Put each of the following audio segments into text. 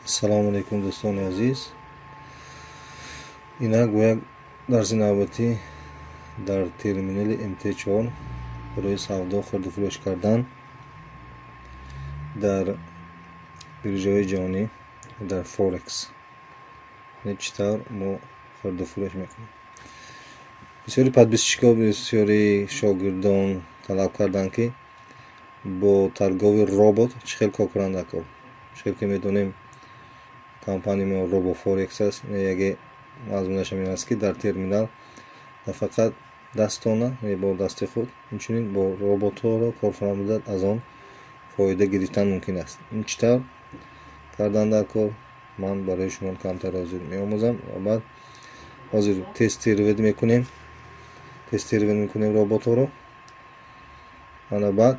Ассалому алайкум, дӯстони азиз. Инак бо як дарси навбатӣ дар терминали МТ4 барои савдо, хурду фурӯш кардан дар биржаҳои ҷаҳонӣ, дар форекс, чӣ тавр мо хурду фурӯш мекунем. Бисёри подписчикҳо, бисёри шогирдон талаб карданд, ки бо торговый робот чӣ хел кор кунанд дар кор. Чӣ хел ки медонем, компанияи мо Робофорекс аст. Яке мазмунаш ҳамин аст, ки дар терминал на фақат дастона, бо дасти худ, инчунин бо роботҳоро кор фармуда, аз он фоида гирифтан мумкин аст. Ин чӣ тавр кардан дар кор, ман барои шумо камтар ҳозир меомӯзам ва баъд ҳозир тестировать мекунем роботҳоро. Ана баъд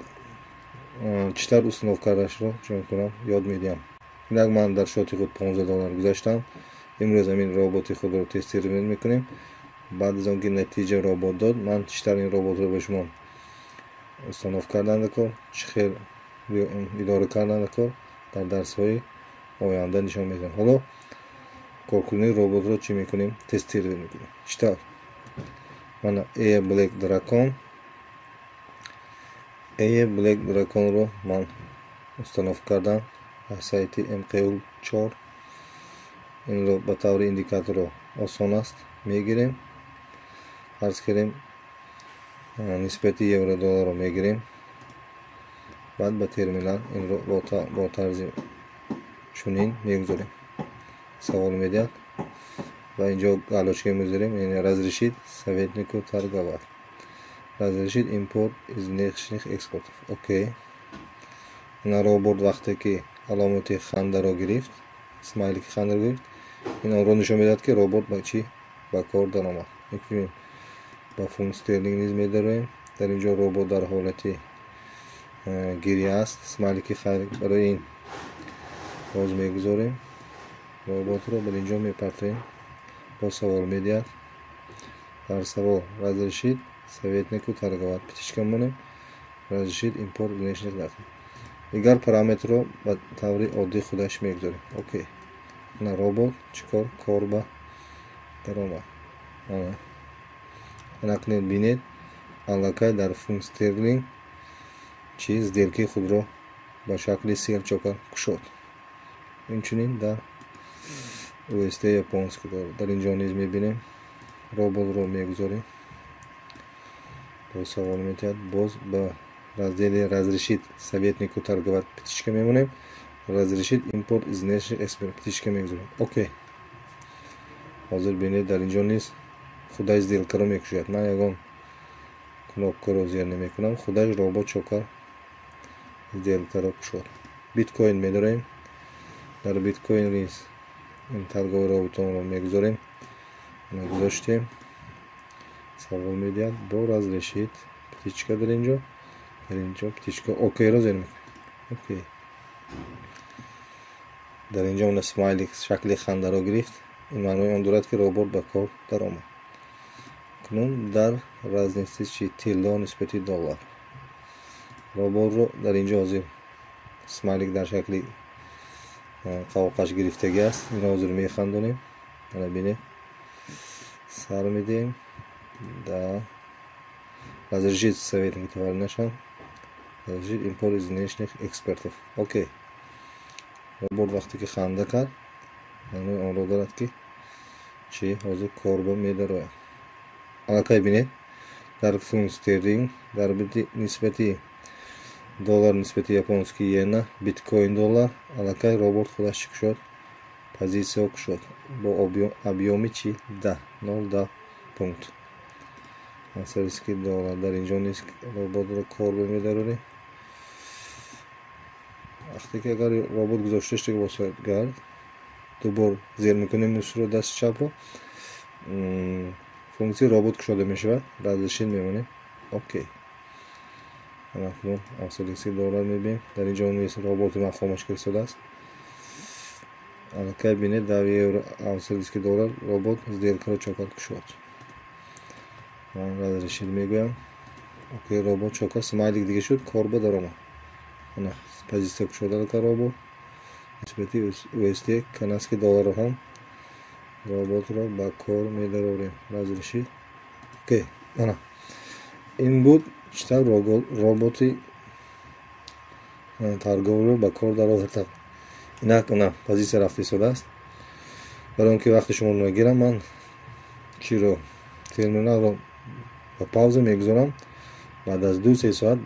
чӣ тавр установка карданашро чӣ мекунам, ёд медиҳам. Инак ман дар счёти худ 15 доллар гузаштам. Имрӯз ҳамин роботи худро тестировать мекунем. Баъд аз он ки натиҷа робот дод, ман чӣ тавр ин роботро ба шумо установка кардан дар кор, чӣ хел идора кардан дар кор, дар дарсҳои оянда нишон медиҳам. Ҳоло коркунии роботро чӣ мекунем? Тестировать мекунем. Чӣ тавр? Мана Eya Black Dragon, Eya Black Dragonро ман установка кардам аз сайти МҚУ 4. Инро ба таври индикаторро осон аст, мегирем. Фарз кардем, нисбати евро долларро мегирем. Баъд ба терминал инро бо тарзи чунин мегузорем. Савол медиҳад ва инҷо галочка мегузорем, яъне разрешить советнику торговать, разрешить импорт из внешних экспертов. Окей. На робот вақте ки аломати хандаро гирифт, смайлики хандаро гирифт, ин онро нишон медиҳад, ки робот ба чӣ ба кор даромад. Мекунем, ба фунт стерлинг низ медароем. Дар ин ҷо робот дар ҳолати гиря аст, смайлики хайр. Барои ин боз мегузорем роботро, бар ин ҷо мепартоем. Боз савол медиҳад. Дар савол разрешить советнику торговать птичка монем, разрешить импорт внешних данных. Дигар параметрро ба таври оддӣ худаш мегузорем. Окей. На робот чӣ кор кор ба даромад. Ана бинед, аллакай дар фунт стерлинг чи сделкаи худро ба шакли sell чокар кушод. Инчунин дар USD японский доллар дар ин ҷо низ мебинем, роботро мегузорем. Боз савол метиҳад. Боз ба разделе разрешить советнику торговать птичка мемонем, разрешить импорт из внешних экспертов птичка мегузорем. Окей. Ҳозир бинед, дар ин ҷо низ худай сделкаро мекушояд. Ман ягон кнопкаро зер намекунам, худаш робот чокар сделкаро кушод. Биткоин медорем. Дар биткоин низ ин торговый роботонро мегузорем. Гузоштем. Савол медиҳад, бо разрешить птичка дар ин ҷо, дар ин ҷо птичка, окейро зер мекунем. Окей. Дар ин ҷо смайлик шакли хандаро гирифт. Ин маънои он дорад, ки робот ба кор даромад. Акнун дар разница чи тилло нисбати доллар роботро дар ин ҷо ҳозир смайлик дар шакли қавоқаш гирифтагӣ аст. Инро ҳозир механдонем. Ана бинед, сар медиҳем да разрешить советник товар нашам, разрешить импорт из внешних экспертов. Окей. Робот вақте ки ханда кард, маънои онро дорад, ки чӣ ҳозир корба медарояд. Аллакай бинед, дар фунт стерлинг дар нисбати доллар, нисбати японский иена, биткоин доллар аллакай робот худаш чӣ кушод? Позитсия кушод бо объёми чи 10,010 пункт. Австралийский доллар дар инҷо низ роботро корба медарорем. Вақте ки агар робот гузошта шуда бошад, гар ду бор зер мекунем мушро, дасти чапро, функсияи робот кушода мешавад. Разрешить мемонем. Окей. Акнун австралийский доллар мебинем. Дар инҷо низ роботи ман хомӯш кардааст. Аллакай бинед, дар евро австралийский доллар робот сделкаро чокар кушод. Ман разрешить мегӯям. Окей. Робот чокар смайлик дига шуд, корба даромад. Ана позитсия кушода аллакай робот. Нисбати USD канадский долларро ҳам роботро ба кор медарорем. Разрешить. Окей, ана ин буд чӣ тавр роботи торговлиро ба кор даровардам. Инак ана позитсия рафта истодааст. Барои он ки вақти шуморо нагирам, ман чиро терминалро ба пауза мегузорам. Баъд аз 2-3 соат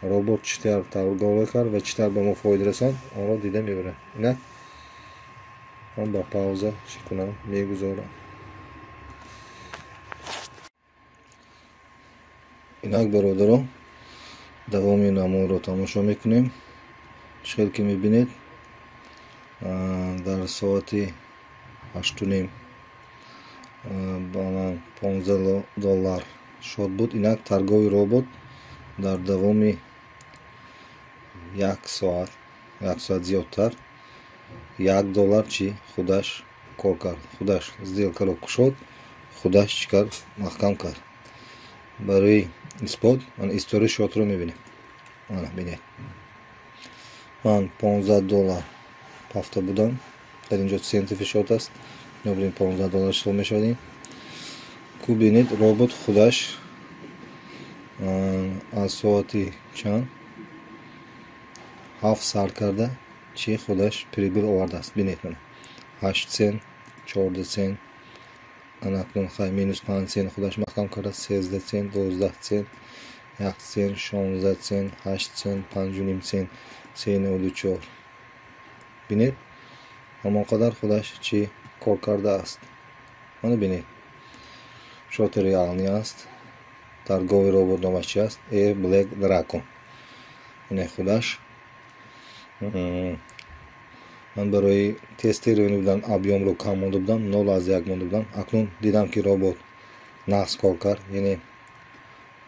робот чӣ тавр торговля кард ва чӣ тавр ба мо фоида расонд, онро дида мебарем. Инак ман ба пауза чӣ кунам, мегузорам. Инак бародарон, давоми наморо тамошо мекунем. Чӣ хел ки мебинед, дар соати 8:30 ба ман $15 шод буд. Инак торговый робот дар давоми як соат, як соат зиёдтар $1 чӣ худаш кор кард, худаш сделкаро кушод, худаш чӣ кард, маҳкам кард. Барои исбот ман историяи шотро мебинем. Ана бинед, ман $15 пафта будам. Дар инҷо центри шот аст. Мебинем $15 ҳисоб мешавад. Ин ку бинед, робот худаш аз соати чанд 7 сар карда чӣ худаш прибыл овардааст. Бинед, мана 8 цент, 14 цент, ана акнун хай минус 5 цент худаш маҳкам кардааст, 13 цент, 12 цент, 1 цент, 16 цент, 8 цент, 5.5 цент, 3.94. Бинед, ҳамон қадар худаш чӣ кор кардааст. Мана бинед, шоти реални аст. Торговый робот номаш чи аст? Air Black Dragon. Ине худаш. Ман барои тестирование будам, объемро кам монда будам, 0.1 монда будам. Акнун дидам, ки робот нағз кор кард, яъне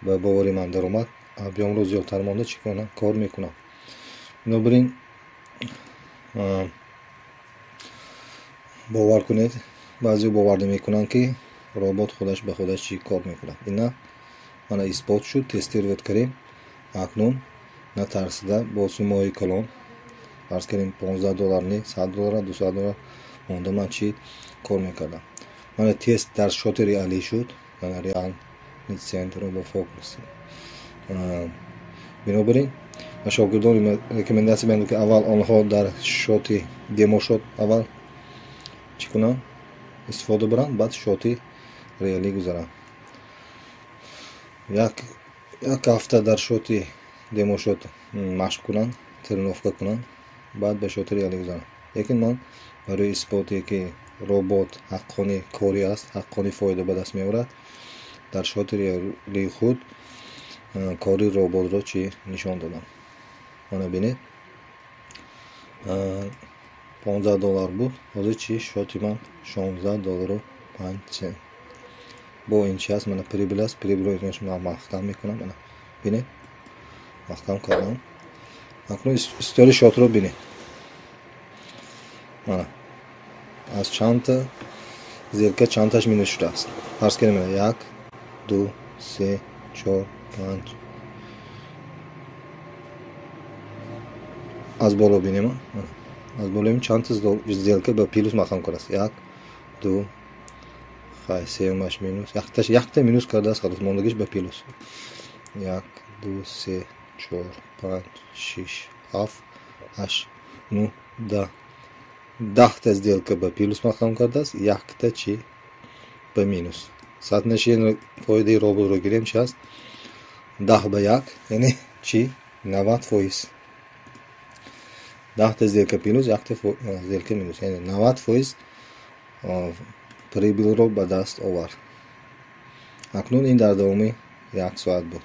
ба бовари ман даромад. Объемро зиёдтар монда чӣ кунам, кор мекунам. Бинобар ин бовар кунед, баъзеҳо бовар намекунанд, ки робот худаш ба худаш чӣ кор мекунад. Ина мана исбот шуд, тестировать кардем. Акнун натарсида бо суммаҳои калон, фарз кардем $15 не, $100, $200 монда ман чӣ кор мекардам. Мана тест дар шоти реалӣ шуд, мана реални центро бо фокус. Бинобар ин ба шогирдон рекомендатсия медиҳам, ки аввал онҳо дар шоти демошот аввал чӣ кунанд, истифода баранд, баъд шоти реалӣ гузаранд. Як ҳафта дар шоти демошот машқ кунанд, тренировка кунанд, баъд ба шоти реалӣ гузаранд. Лекин ман барои исботе, ки робот ҳаққони корӣ аст, ҳаққони фоида ба даст меорад, дар шоти реалии худ кори роботро чӣ нишон додам. Мана бинед, $15 буд, ҳозир чӣ шоти ман $16.05. Бо ин чи аст? Мана прибыл аст. Прибылро ман маҳкам мекунам. Мана бинед, маҳкам кардам. Акнун историяи шотро бинед. Мана аз чандта сделка чандташ минус шудааст. Фарз кардем, мана 1, 2, 3, 4, 5. Аз боло бинем, аз боло чандта сделка ба плюс маҳкам кардааст. 1, 2, хай сеюмаш минус, якта минус кардааст, халос, мондагиш ба плюс. 1, 2, 3, 4, 5, 6, 7, 8, 9, 10. 10та сделка ба плюс маҳкам кардааст, якта чӣ ба минус. Соотношение фоидаи роботро гирем чи аст? 10 ба 1, яъне чӣ 90%. 10та сделка плюс, якта сделка минус, яъне 90% прибылро ба даст овард. Акнун ин дар давоми як соат буд.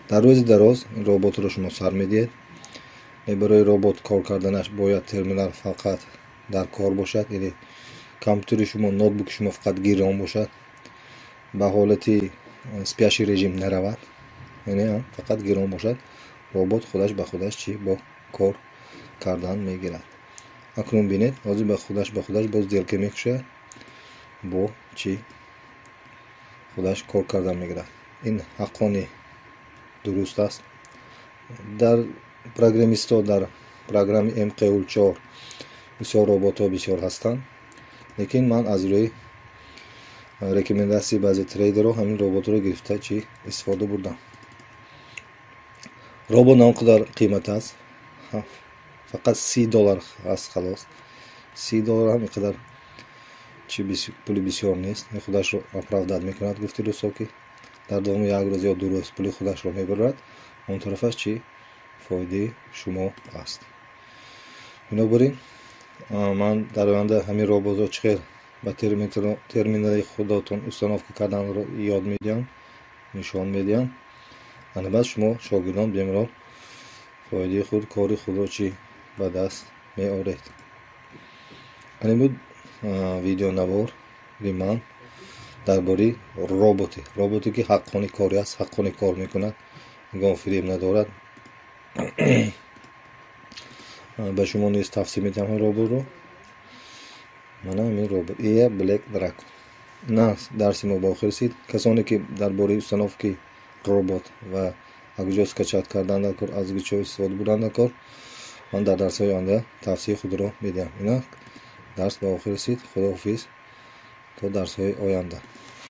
Дар рӯзи дароз ин роботро шумо сар медиҳед. Барои робот кор карданаш бояд терминал фақат дар кор бошад, яъне компютери шумо, ноутбуки шумо фақат гирон бошад, ба ҳолати спящий режим наравад, яъне фақат гирон бошад, робот худаш ба худаш чӣ бо кор кардан мегирад. Акнун бинед, ҳозир ба худаш боз сделка мекушад, бо чӣ худаш кор кардан мегирад. Ин ҳаққони дуруст аст. Дар программистҳо дар программи MQL4 Бисёр роботҳо бисёр ҳастанд, лекин ман аз рӯи рекомендатсияи баъзе трейдерҳо ҳамин роботро гирифта чӣ истифода бурдам. Робот на он қадар қимат аст, фақат $30 аст, халос. $30 ҳам ин қадар чи пули бисёр нест. Худашро оправдать мекунад, гуфти рӯзҳо, ки дар давоми як рӯз ё 2 рӯз пули худашро мебарад, он тарафаш чӣ фоидаи шумо аст. Бинобар ин ман дар оянда ҳамин роботро чӣ хел ба терминали худотон установка карданро ёд медиҳам, нишон медиҳам. Ана баъд шумо, шогирдон, бемалол фоидаи худ, кори худро чӣ ба даст меоред. Ана буд видеонавори ман дар бораи роботе, ки ҳаққони корӣ аст, ҳаққони кор мекунад, ягон фиреб надорад. Ба шумо низ тавсия медиҳам ҳамин роботро. Мана ҳамин робот Ия Black Dragon. На, дарси мо ба охир расид. Касоне ки дар бораи установкаи робот ва аз куҷо скачать кардан дар кор, аз куҷо истифода бурдан дар кор, ман дар дарсҳои оянда тавсияи худро медиҳам. Инак дарс ба охир расид. Худоҳофиз то дарсҳои оянда.